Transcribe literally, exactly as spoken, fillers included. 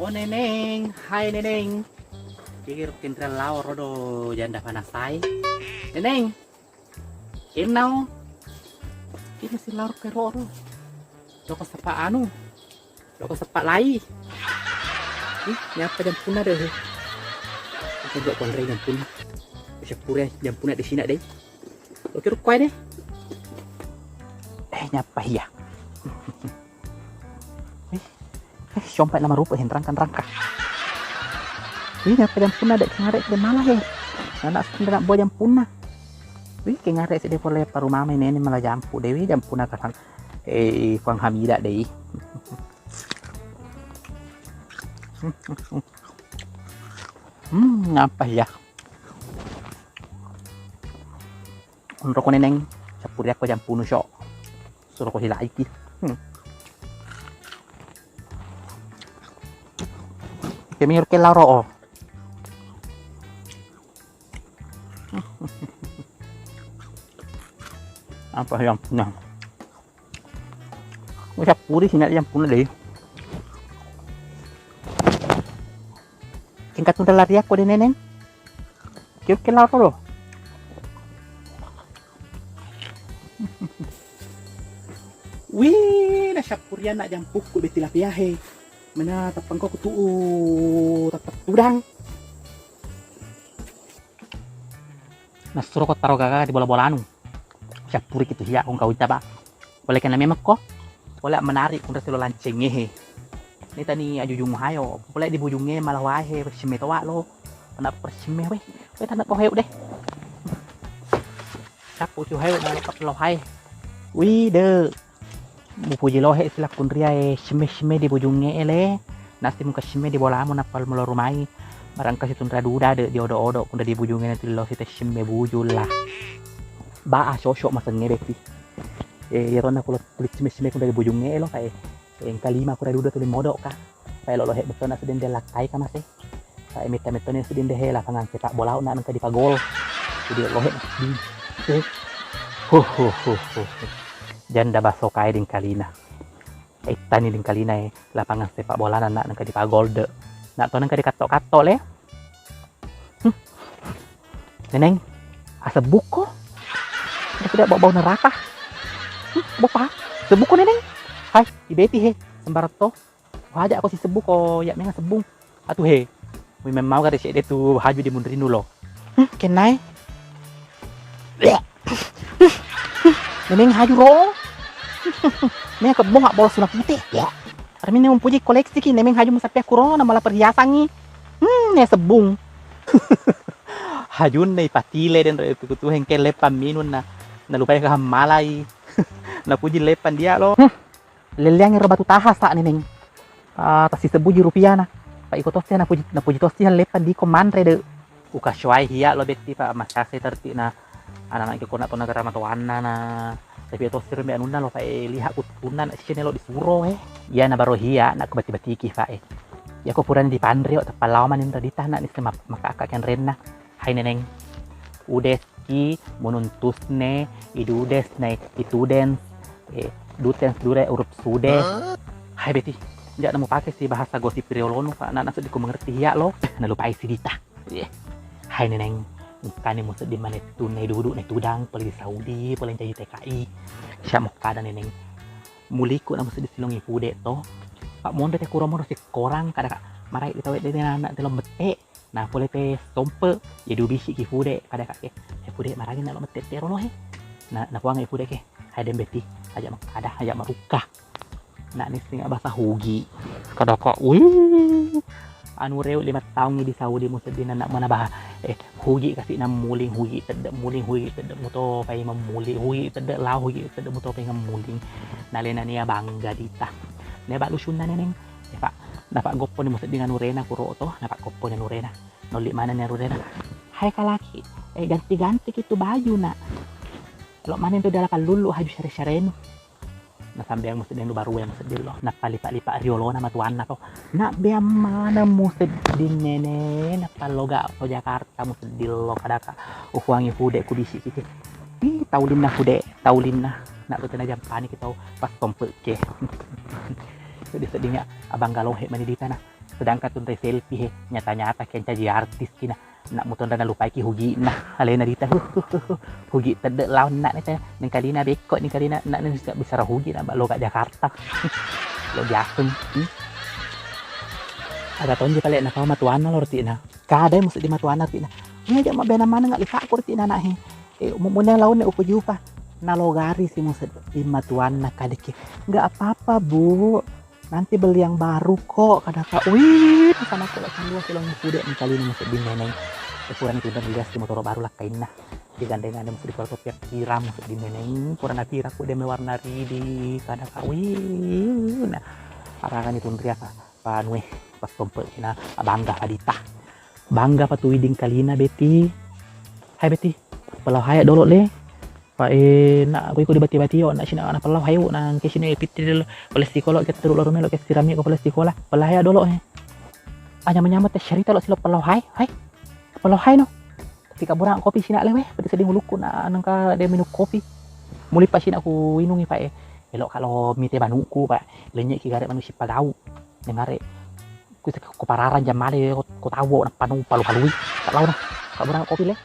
Oh Neneng, hai Neneng. Kegiro kenrang lao rodo janda panasai. Neneng. Kennao. Kena si lao ke roro. Loko sepa anu. Loko sepa lai. Ih, nyapa jampuna deh. Aku gak konre jampuna. Bisa pura jampuna di sini deh. Oke, rukku ae deh. Eh, nyapa iya. Eh, eh, sompai nama rupa, eh, rangka, rangka. Wih, nyapa jampuna dek kengare de malah, eh. Anak sendiri nak bawa jampuna. Wih, kengare sih deh pole paru mama ini, ini malah jampu deh, wih, jampuna kasang. Eh, Puang Hamida deh. Hmm, apa ya? Onroko Neneng, cappuri akko jampunu, syok. Suroko silaiki. Hmm. Kemi urke laro, oh. Apa jampuna? Wis cappuri sini jampuna deh. Tingkat tunda lari akko deh, Neneng. Kira ke laro lo. Wih, na syappurian nak jampukku beti lapia he. Mana tappangko ku tuu tappang tudang. Nasuro ko taro gaga di bola-bolanu. Syappuri kitu hiya kong kawita ba. Pole kena memekko. Pole menarik kunra silo lancengnge he. Ni tani ajujung hayo. Pole di bujungnge malah wae he, persimme towa lo. Kena persimme weh. Weh, tanda ko hayo deh. Cappu cu hayo na lo hai. Wih, de. Mupuji lohe silakkunria e, simme-simme di bujungnge ele. Nasi muka simme di bolamu nappa mulo rumai. Barangka situnra duda de di odo-odo kunra di bujungnge na tillo sita simme bujung lah. Ba a sosok masengnge beti. Eh, iyaro na kulo kulit simme-simme kunra di bujungnge elo kae. Eh, engka lima kura duda tuli modok ka. Paelo lohe bettona sedende lakkai ka mase. Pae metta-mettoni sedende he lapangan sepak bola na engka dipagol. Jadi lohe di. Eh. Ho, ho, ho, ho, ho. Janda baso kae dingkalina. Ittani dingkalina e lapangan sepak bola na engka dipagol de. Na to engka dikatto-katto le. Hmm. Neneng, asebbuko. Tidak bau-bau neraka. Hmm, bopa. Sebbuko Neneng. Hai, ibeti he. Sembarang to. Haja ko sisebbu ko ya menga sebbung. Atu he. Wi memang mau kare sedde tu haju di munrinu lo. Hmm, kenai. Nemeng haju ro. Mega kebbo hak bolos suna pute. Ya. Armine mempuji koleksi ki nemeng haju musapi aku ro na malah perhiasan i. Hmm, ne sebbung. Hajunna ipatile den ro itu kutu hengke leppang minun na. Na lupai ka malai. Na puji leppang dia lo. Hmm. Lelleang ero batu tahasa Neneng. Ah, tasisebbuji rupiana. Pa iko tosse napuji, napuji tosse leppang diko manre de. Uka syoai hiya lo betti pa makkase tertib na anak-anak ko na to negara matoanna na. Tapi tosse ro me anunna lo pa e liha kuttunna na sisene lo disuro e. Iya na baro hiya na kebati-batiki pa e. Iya ko purani dipanre o tappa lao manin radita na nisse mak-, makka-akka kenrenna. Hai Neneng. Udeski, mununtusne, idudesne, itudens, eh, dutens dure urup sude. Hah? Hai Beti, nja namu pake si bahasa gosip riolonu, Pak, na nasu diku mengerti hiya lo. Nalupai si Dita. Iya. Hai Neneng, engkani museddi mane tunne dudu ne tudang, pole di Saudi, pole jadi T K I. Siamo kada Neneng. Muliku namu seddi silongi pude to. Pak monre te kuro moro sikorang kada ka marai ditawe de anak telo mette. Na pole pe sompe, jadi ubisi ki fude, kada kake, eh fude maragi na lo mette tero lo he. Na, na puang e fude ke, hai dembeti, aja makkada, aja marukka. Na nissing bahasa hugi. Kada ka, wih. Anu reu lima taung di Saudi musedding na mana bah, eh hugi kasi na muling, hugi tedde muling, hugi tedde muto pai memmuling, hugi tedde lao, hugi tedde muto pai memmuling. Na lena nia bangga dita. Ne ba lusunna Neneng. Eh, Pak, na Pak goppo ni musedding anu rena kuro to, na Pak goppo ni anu rena. Nolli maneng ni arurena. Hai kalaki, eh, ganti-ganti ki tu baju nak. Lo maneng tu dalam kallullu haju syare-syarenu. Na sambeang musedding nu barue musedding lo. Nappa lipa-lipa riolona matuanna to. Nak beang maneng musedding Nene, nappa loga to Jakarta musedding lo kadaka. Ufuangi fude ku bisi kiki. Ih, taulinna fude, taulinna. Nak tu tena jampani ki tau pas tompe ke. Jadi sedding ya abang galohe mani dita na. Sedangkan tunrai selfie he, nyata-nyata ki ancaji artis ki na. Nak mutonra nalupaiki hugi'na, alena rita. Huh, huh, huh, huh. Hugi tedde laonna neta, nengkalina bekko, nengkalina nak neng bisa bicara hugi na loga Jakarta. Lo diaseng. Hmm. Ada tonji pale na kau matuanna lo rtina. Kadai musti di matuanna rtina. Iya aja mabbena maneng nggak lipa aku rtina nak he. Eh, mu-, muneng launne uku jupa. Nalogari si musti di matuanna kadeke. Nggak apa-apa, Bu. Nanti beli yang baru kok, kada ka. Wih, sama kok candua silong kude mengkalini musedding neneng. Eh, purani tunda melias di motoro baru lakkainna. Digandeng-gandeng musedding pura topi pira musedding neneng. Purana pira kude mewarna ridi, kada ka. Wih, nah. Aragani tunria pa, pa nue, pas tompe kina bangga padita. Bangga pa tu widing kalina, Beti. Hai, Beti. Pelau haya dolo le. Pa, eh, nak, ko iko dibati-bati yo, nak sina anak pelau hayu, nak ke sina pitti dulu. Pale sikola ke turu loro melo ke sirami ko pale sikola. Pelau haya dolo he. Anya menyama teh cerita lo silo pelau hai, hai. Pelau hai no. Tapi kaburang kopi sina lewe, pada sedih ngulukku nak nengka dia minum kopi. Muli pa sina ku inungi pa, eh. Elok kalau mite banuku pa, lenyek ki gare manusia pagau. Dengare. Ku, ku pararang jam male ko, ko tawo nappa nu palu-palui. Tak lau na. Kaburang kopi le.